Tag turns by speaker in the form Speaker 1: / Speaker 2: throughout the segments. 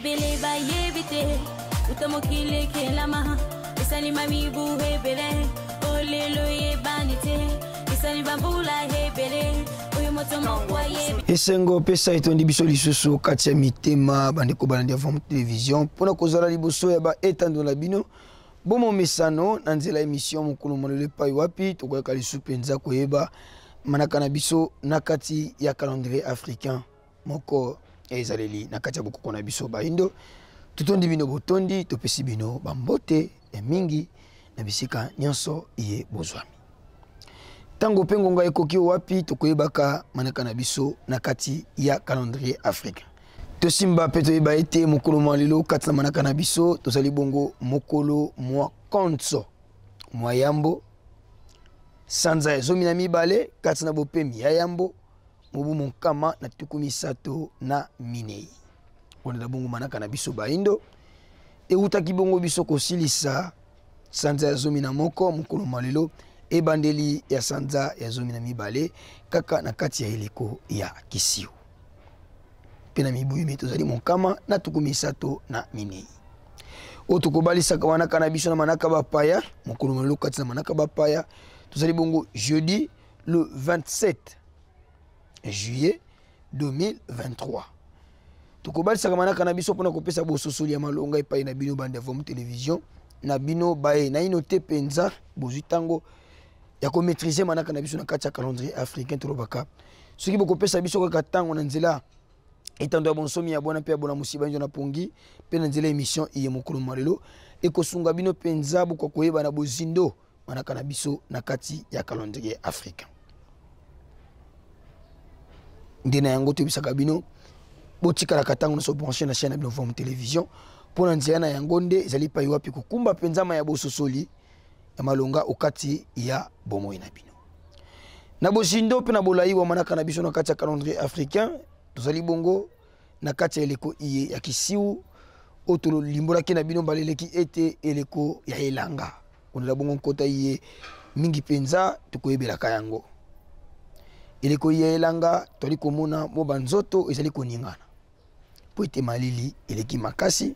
Speaker 1: Ebele bayebi te uta mokili ekelama esalima mibu ebele olelo eyebani te esali bambula ebele oyo moto moko ayebi.
Speaker 2: Esengo pesa etondi biso lisusu kati ya mitema bandeko balandi ya Vom Television mpona kozala liboso ya ba etando na bino bomomesano na nzela emission mokolo molelo epai wapi tokoyaka lisusu mpenza koyeba manaka na biso na kati ya calendrier africain moko ya ezaleli na kati ya bokoko na biso baindo. Totondi bino botondi, topesi bino bambote ya mingi na bisika nyonso iye bozwami. Ntango mpe ngonga ekoki wapi tokoyebaka manaka na biso na kati ya calendrier africain. Tosimba mpe toyeba ete mokolo mwa lelo kati na manaka na biso tozali bongo mokolo mwa konso mwa yambo, sanza ya 12 kati na bopemi ya yambo, mobu 134. Wana bongo manaka na biso baindo ewutaki bongo biso kosilisa sanza ya 11 mokolo mwa lelo, ebandeli ya sanza ya 12 kaka na kati ya eleko ya kisiu. Mpe na mibu imi tozali 134. Oyo tokobalisaka manaka na biso na manaka bapaya, mokolo mwa lelo kati na manaka bapaya tozali bongo jeudi le 27 juillet 2023. Tokobalisaka manaka na biso mpona kopesa bososoli ya malonga epai na bino bande ya Vom Television na bino baye naino te mpenza bozwi ntango ya komaîtriser manaka na biso na kati ya calendrier africain. Tolobaka soki bokopesa biso kaka ntango na nzela etando ya bonsomi ya bwana mpe ya bona mosiba nzo na pongi mpe na nzela émission iye mokolo mwa lelo ekosunga bino mpenza bokoka koyeba na bozindo manaka na biso na kati ya calendrier africain. Nde na yango toyebisaka bino botikalaka ntango nyonso branché na chaîne na bino Vom Télévision mpo na nzela na yango nde ezali pai wapi kokumba mpenza ma ya bososoli ya malonga okati ya bomoi na bino. Na bozindo mpe na bolai wa manaka na biso na kati ya calendrier africain tozali bongo na kati ya eleko iye ya kisiu oyo tolimbolaki na bino mbala eleki ete eleko ya elanga konela bongo nkota iye mingi mpenza tokoyebelaka yango. Eleko ya elanga tozali komona mwa banzoto ezali koningana po ete malili eleki makasi,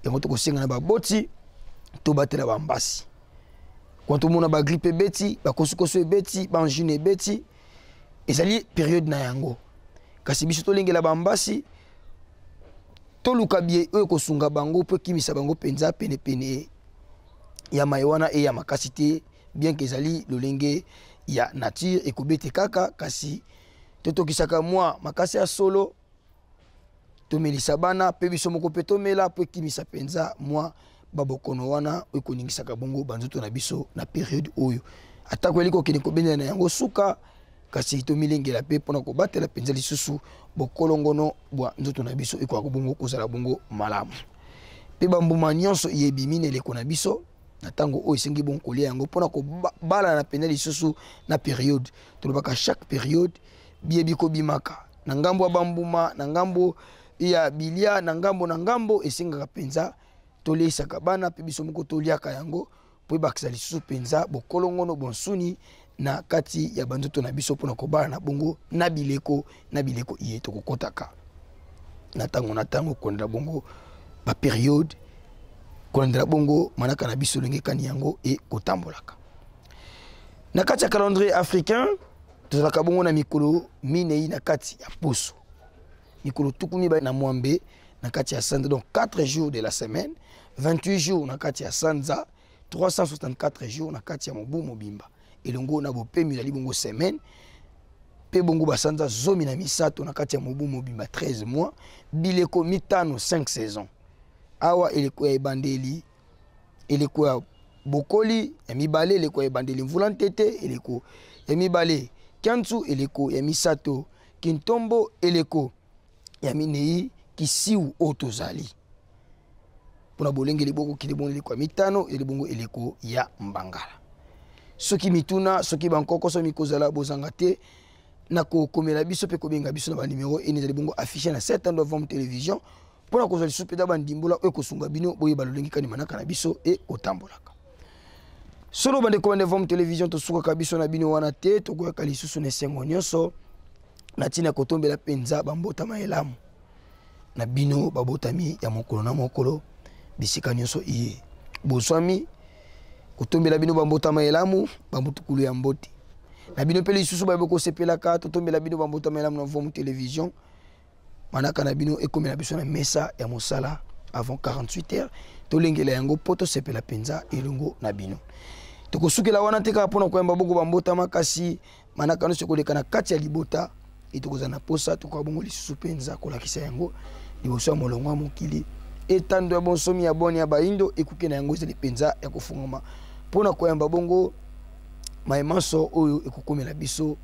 Speaker 2: yango tokosenga na baboti tobatela bambasi. Kwa tomona ba grippe ebeti, bakosukosu ebeti, ba angine ebeti, ezali periode na yango. Kasi biso tolengela bambasi, toluka bie oyo ekosunga bango mpo ekimisa bango mpenza penepene ya mai wana eya makasi te, bien que ezali lolenge ya nature ekobete kaka, kasi totokisaka mwa makasi ya solo tomelisa bana mpe biso moko mpe tomela mpo ekimisa mpenza mwa babokono wana oyo ekoningisaka bongo banzoto na biso na periode oyo. Atako eli kokende kobendela na yango suka, kasi tomilengela mpe mpona kobatela mpenza lisusu bokolongono bwa nzoto na biso ekoka bongo kozala bongo malamu. Mpe bambuma nyonso eyebimi na eleko na biso na ntango oyo esengi bongo kolia yango mpona kobalana mpenza lisusu na periode. Tolobaka chaque periode biebi kobimaka na ngambo ya bambuma, na ngambo ya bilia, na ngambo na ngambo esengaka mpenza toleisaka bana mpe biso moko toliaka yango mpo ebakisa lisusu mpenza bokolongono bonsuni na kati ya banzoto na biso mpona kobalana bongo na bileko na bileko iye tokokotaka na ntango na ntango kolandela bongo ba periode, kolandela bongo manaka na biso lolenge kani yango ekotambolaka. Na kati ya calendrier africain tozalaka bongo na mikolo minei na kati ya poso, mikolo 26 na kati ya sanza, donc 4 jours de la semaine, 28 jours na kati ya sanza, 364 jours na kati ya mobu mobimba elongo na bopemi ezali bongo semaine mpe bongo basanza 13 na kati ya mobu mobimba, 13 mois, bileko mitano, 5 saisons. Awa eleko ya ebandeli, eleko ya bokoli ya mibale, eleko ya ebandeli mvula ntete, eleko ya mibale kiantu, eleko ya misato kintombo, eleko ya minei kisiu oyo tozali mpona bolengeli boko kende bongo eleko ya mitano ezali bongo eleko ya mbangala. Soki mituna, soki bankoko, soki mikozala bozanga te na kokomela biso mpe kobenga biso na banimero ene ezali bongo affiché na 7 ans de Vom Télévision mpona kozwa lisusu mpenza bandimbola oyo ekosunga bino boyeba lolenge kani manaka na biso ekotambolaka. Solo bandeko bande Vom Télévision, tosukaka biso na bino wana te, tokoyaka lisusu na esengo nyonso na ntina kotombela mpenza bambotama elamu. Na bino babotami ya mokolo na mokolo bisika nyonso iye bozwami, kotombela bino bambotama elamu, bambutukulu ya mbote na bino mpe lisusu baye bokosepelaka, totombela bino bambotama elamu na Vomu Television. Manaka na bino ekomela biso na mesa ya mosala avant 48 heures, tolengela yango mpo tosepela mpenza elongo na bino. Tokosukela wana te kaka mpona koyamba boko bambotama, kasi manaka nyonso ekoleka na kati ya libota e tokozala na posa tokoka bongo lisusu mpenza kolakisa yango liboso ya molongo ya mokili. Etando ya bonsomi ya boni ya baindo ekuke na yango ezali mpenza ya kofungwama mpo na koyamba bongo maye manso oyo ekokomela biso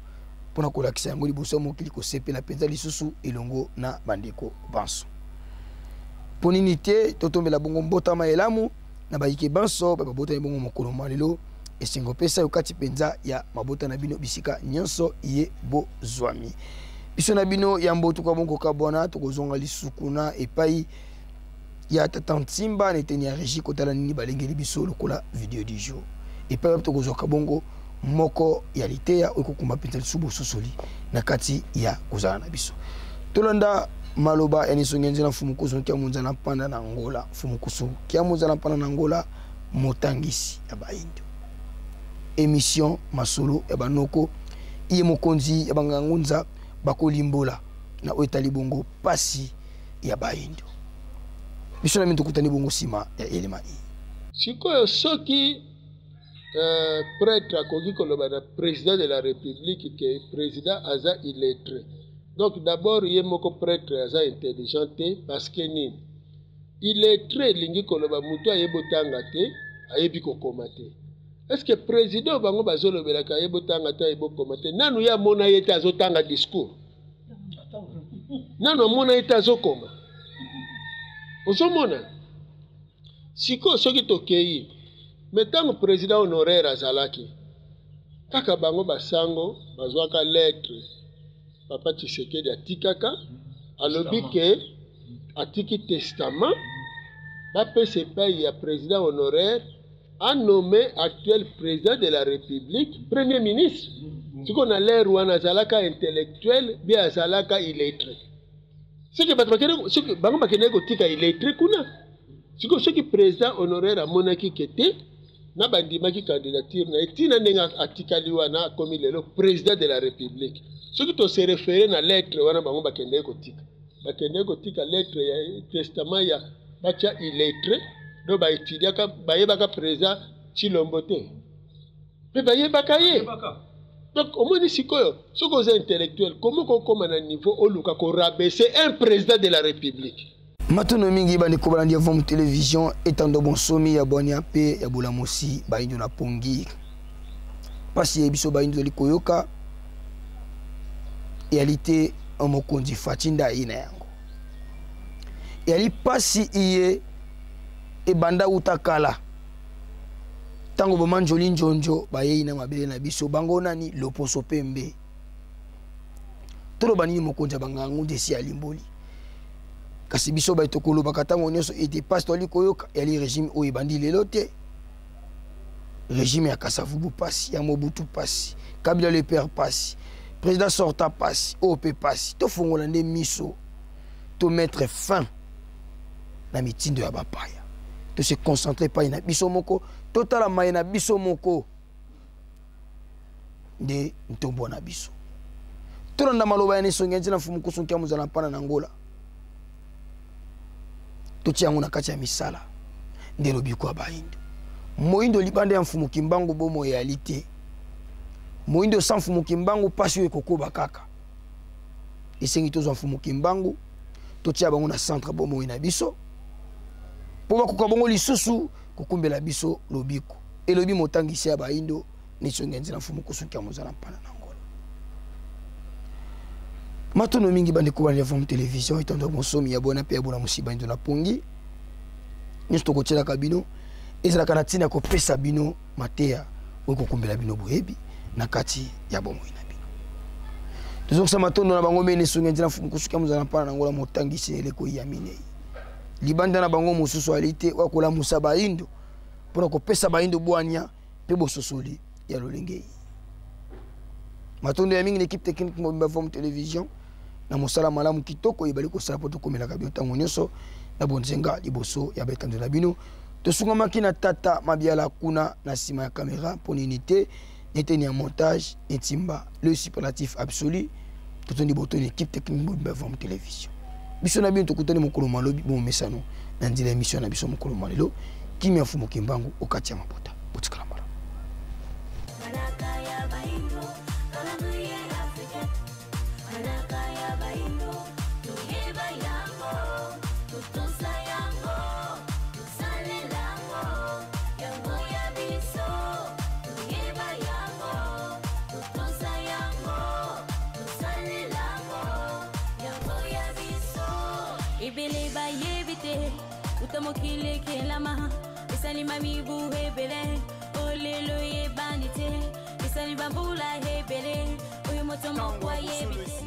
Speaker 2: mpo na kolakisa yango liboso ya mokili, kosepela mpenza lisusu elongo na bandeko banso. Mpo nini te totombela bongo mbotama elamu na bayike banso babotami bongo mokolo mwa lelo. Esengo pesa yo kati mpenza ya mabota na bino bisika nyonso ye bozwami. Biso na bino yambo tokoka bongo kokabwana, tokozonga lisusu kuna epai ya tata Ntimba na eteni ya régie kotala nini balengeli biso lokola video du jour, epai wapi tokozwaka bongo moko ya liteya oyo ekokumba mpenza lisusu bososoli na kati ya kozala na biso. Tolanda maloba ya Nisongi Nzela Mfumu Kusu Kia Munzala Mpanda na Angola. Mfumu Kusu Kia Munzala Mpanda na Angola, motangisi ya baindo. Émission masolo ya banoko iye mokonzi ya bangangunza bakolimbola na oyo etali bongo pasi ya baindo. Biso na mingi tokutani bongo nsima ya elema iyi.
Speaker 3: Sikoyo soki prêtre akoki koloba na président de la République ke président aza illettré, donc d'abord ye moko prêtre aza intelligent te, parce que nini? Illettré elingi koloba moto ayebi otanga te, ayebi kokoma te. Est-ce que président bango bazolobelaka ayebi otanga te, ayebi okoma te? Nanu ye amona ye te azotanga discours, nanu amona ye te azokoma. Ozomona sikoyo soki tokei me ntango président honoraire azalaki kaka, bango basango bazwaka lettre papa Tshisekedi atikaka, alobi ke atiki testament, bapesa epai ya président honoraire anommé actuel président de la République premier ministre. Sikoyo na l'heure wana azalaka intellectuel bien azalaka illettré? Soki bato bakende, soki bango bakendeki kotika illettré kuna, sikoyo soki président honoraire amonaki ke te na bandimaki candidature na ye, ntina ndenge atikali wana akomi lelo président de la République. Soki tose référé na lettre wana bango bakendeki kotika, bakendeki kotika lettre ya testament ya batya illettré, donc baétudiaka, bayebaka président Tshilombo te, mpe bayebaka ye. Donc omoni sikoyo, soki oza intellectuel, komo kokóma na niveau oluka korabaisser un président de la République?
Speaker 2: Matono mingi bandeko balandi ya Vom Télévision, etando bonsomi ya bwania mpe ya bolamosi bayindo na pongi. Mpasi ya biso bayindo tozali koyoka eyali te mokonzi Fatshi nde aye na yango, eyali mpasi iye ebanda uta kala ntango bamanjoli njonjo bayei na mabele na biso. Bango nani? Loposo pembe. Toloba nini? Mokonzi ya bangangu nde esi alimboli, kasi biso baye tokolobaka ntango nyonso ete mpasi toali koyoka yali régime oyo ebandi lelo te. Régime ya Kasavubu pasi, ya Mobutu pasi, Kabila le père pasi, président sortant pasi, oyo mpe pasi. Tofongola nde miso, tomettre fin na mitindo ya bapaya, tose concentrer epai na biso moko, totala maye na biso moko nde ntombo na biso. Tolanda maloba ya Nesongi ya Nzela Mfumu Kusu Nkia Mozala Mpana na Ngola, totia yango na kati ya misala nde lobiko ya bayindo. Moyindo libanda ya Mfumu Kimbangu bomoi eyali te. Moyindo sans Mfumu Kimbangu, mpasi oyo ekokoba kaka. Esengi tozwa Mfumu Kimbangu, totia bango na centre bomoi na biso mpo bakoka bongo lisusu kokumbela biso lobiko, elobi motangisi ya bayindo Nesongi ya Nzela Mfumu Kusu Nkia Mozala Mpana na Ngola. Matono mingi bandeko balandi ya Vom Télévision, etando bonsomi ya bona mpe ya bona mosiba indo na pongi nyonso tokotielaka bino ezalaka na ntina ya kopesa bino mateya oyo kokumbela bino boyebi na kati ya bomoi na bino. Tozongisa matondo na bango mene Songi ya Nzela Mfumu Kusu Nkia Mozala Mpana na Ngola, motangisi na eleko ya minei. Libanda na bango mosusu ali te oyo akolamusa bayindo mpona kopesa bayindo bwania mpe bososoli ya lolenge ye. Matondo ya mingi na équipe technique mobimba Vom Télévision. Na mosala malamu kitoko ebali kosala mpo tokomelaka bino ntango nyonso na bonzenga liboso ya betando na bino. Tosungamaki na tata Mabiala kuna na nsima ya kamera mpo nini te neteni ya montage etimba le superlatif absolu. Totondi botoni équipe technique mobimba ya Vom Télévision. Biso na bino tokutani mokolo malobi bomesano na nzela ya émission na biso mokolo mwa lelo. Kimia Mfumu Kimbangu okati ya mabota. Botikala malamu.
Speaker 1: Manaka ya baindo, calendrier africain. Manaka ya baindo, toyeba yango, totosa yango, tosalela yango, yango ya biso. Toyeba yango, totosa yango, tosalela yango, yango ya biso. Ebele bayebi te, uta mokili ekelama, esalima mibu ebele, olelo eyebani te, esali bambula ebele, oyo moto moko ayebi te.